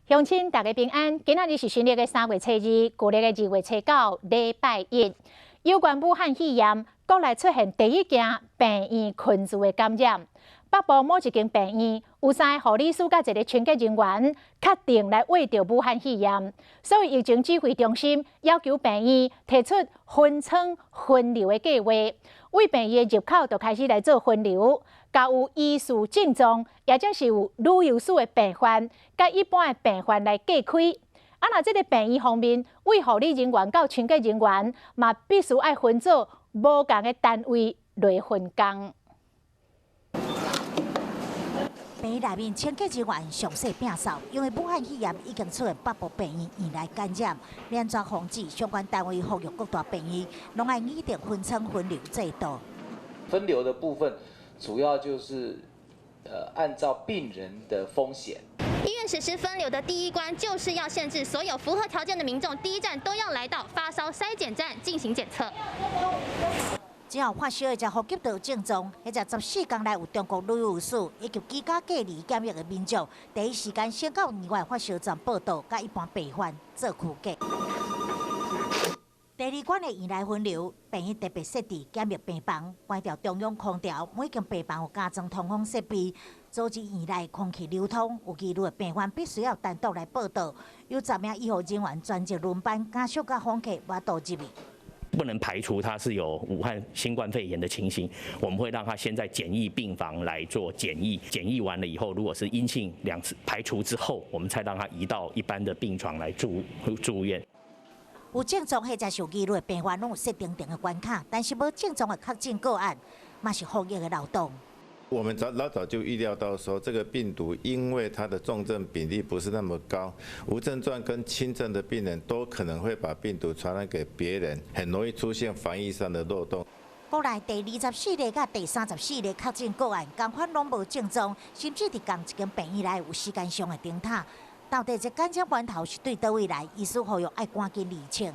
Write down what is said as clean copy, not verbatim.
鄉親大家平安，今仔日是新曆的3月初2，舊曆的2月初9，禮拜一。有關武漢肺炎，國內出現第一件病院群聚的感染。北部某一間病院有三个護理師佮一个清潔人員確定來罹著武漢肺炎，所以疫情指揮中心要求病院提出分艙分流的計劃，對病院的入口就開始來做分流。共有疑似症狀，抑者是有旅遊史的病患，佮一般的病患來隔開。啊，若這个病院方面，對護理人員佮清潔人員，嘛必須愛分做無仝的單位來分工。病院內面清潔人員詳細摒掃，因為武漢肺炎已經出現北部病院院內感染，連續防止相關單位呼籲各大病院，攏愛擬定分艙分流制度。分流的部分，主要就是，按照病人的風險。醫院實施分流的第一關，就是要限制所有符合條件的民眾，第一站都要來到發燒篩檢站進行檢測。之後發燒的才呼吸道症狀，彼個14天內有中國旅遊史以及居家隔離檢疫的民眾，第一時間先到醫院發燒站報到，佮一般病患做區隔。第二關的院內分流，病院特別設置檢疫病房，關掉中央空調，每間病房有加裝通風設備，阻止院內空氣流通。有疑慮的病患必須要單獨來報到，有10名醫護人員專責輪班，家屬佮訪客無法度入去。不能排除他是有武漢新冠肺炎的情形，我們會讓他先在簡易病房來做檢疫，檢疫完了以後，如果是陰性兩次排除之後，我們才讓他移到一般的病床來住院。有症狀或者是有疑慮的病患，攏有設定定的關卡，但是無症狀的確診個案，嘛是防疫的漏洞。我們早老早就預料到說，這個病毒因為它的重症比例不是那麼高，無症狀跟輕症的病人都可能會把病毒傳染給別人，很容易出現防疫上的漏洞。國內第24例佮第34例確診個案，仝款攏無症狀，甚至佇仝一間病院內有時間上的燈塔。到底這感染源頭是對佗位來？醫師呼籲愛趕緊釐清。